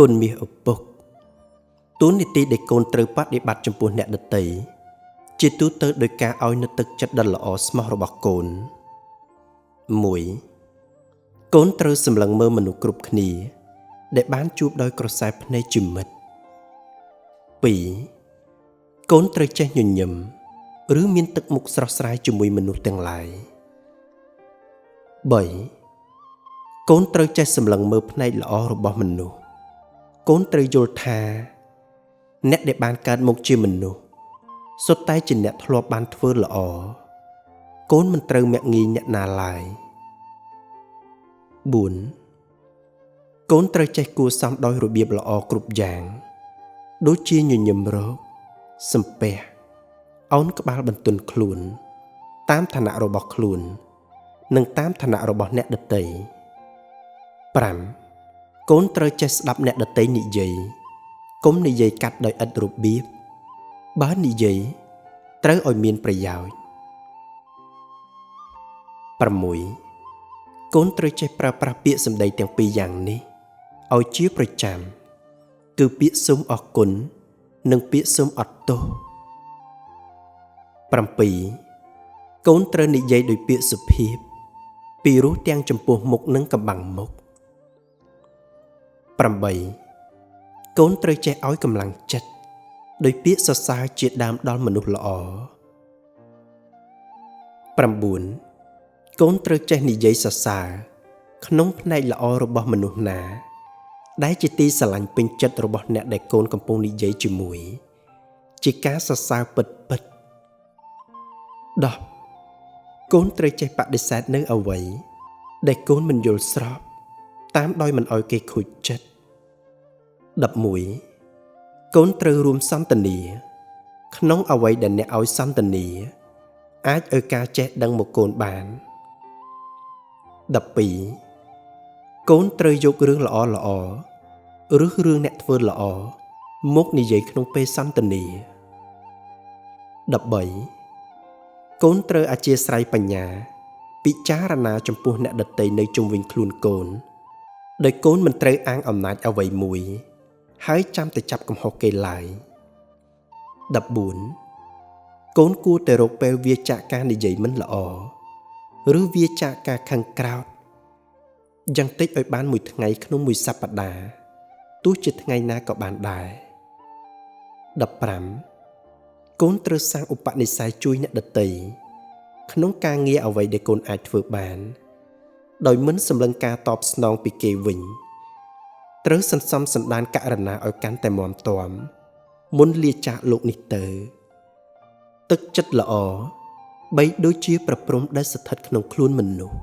កូនមាសឪពុកតួនាទីដែលកូនត្រូវបដិបត្តិចំពោះអ្នកដទៃជាទូទៅដោយការឲ្យនូវទឹកចិត្តដ៏ល្អស្មោះរបស់កូន1កូនត្រូវសម្លឹងមើលមនុស្សគ្រប់គ្នាដែលបានជួបដោយក្រសែភ្នែកជាមិត្ត2កូនត្រូវចេះញញឹមឬមានទឹកមុខស្រស់ស្រាយជាមួយមនុស្សទាំងឡាយ3កូនត្រូវចេះសម្លឹងមើលផ្នែកល្អរបស់មនុស្សកូនត្រូវយល់ថាអ្នកដែលបានកើតមកជាមនុស្សសុទ្ធតែជាអ្នកធ្លាប់បានធ្វើល្អកូនមិនត្រូវមាក់ងាយអ្នកណាឡើយ4កូនត្រូវចេះគួរសមដោយរបៀបល្អគ្រប់យ៉ាងដូចជាញញឹមរកសំពះអោនក្បាលបន្ទន់ខ្លួនតាមឋានៈរបស់ខ្លួននិងតាមឋានៈរបស់អ្នកដទៃ5កូនត្រូវចេះស្ដាប់អ្នកដទៃនិយាយកុំនិយាយកាត់ដោយឥតរបៀបបើនិយាយត្រូវឲ្យមានប្រយោជន៍6កូនត្រូវចេះប្រើប្រាស់ពាក្យសម្ដីទាំងពីរយ៉ាងនេះឲ្យជាប្រចាំគឺពាក្យសូមអរគុណនិងពាក្យសូមអត់ទោស7កូនត្រូវនិយាយដោយពាក្យសុភាពពីរោះទាំងចំពោះមុខនិងកំបាំងមុខ8កូនត្រូវចេះឲ្យកម្លាំងចិត្តដោយពាក្យសរសើរជាដើមដល់មនុស្សល្អ9កូនត្រូវចេះនិយាយសរសើរក្នុងផ្នែកល្អរបស់មនុស្សណាដែលជាទីស្រឡាញ់ពេញចិត្តរបស់អ្នកដែលកូនកំពុងនិយាយជាមួយជាការសរសើរពិតពិត10កូនត្រូវចេះបដិសេធនៅអ្វីដែលកូនមិនយល់ស្របតាមដោយមិនឲ្យគេខូចចិត្ត11កូនត្រូវរួមសន្ទនាក្នុងអ្វីដែលអ្នកឲ្យសន្ទនាអាចឲ្យការចេះដឹងមកកូនបាន12កូនត្រូវយករឿងល្អល្អឬរឿងអ្នកធ្វើល្អមកនិយាយក្នុងពេលសន្ទនា13កូនត្រូវអធ្យាស្រ័យបញ្ញាពិចារណាចំពោះអ្នកដទៃនៅជុំវិញខ្លួនកូនដោយកូនមិនត្រូវអាងអំណាចអ្វីមួយហើយចាំតែចាប់កំហុសគេឡើយ14កូនគួរតែរកពេលវាចាកការនិយាយមិនល្អឬវាចាកការខឹងក្រោធយ៉ាងតិចឲ្យបានមួយថ្ងៃក្នុងមួយសប្តាហ៍ទោះជាថ្ងៃណាក៏បានដែរ15កូនត្រូវសាងឧបនិស្ស័យជួយអ្នកដទៃក្នុងការងារអ្វីដែលកូនអាចធ្វើបានដោយមិនសម្លឹងការតបស្នងពីគេវិញត្រូវសន្សំសន្តានករណាឲ្យកាន់តែមាំទាំមុនលាចាកលោកនេះទៅទឹកចិត្តល្អបីដូចជាប្រព្រំដែលស្ថិតក្នុងខ្លួនមនុស្ស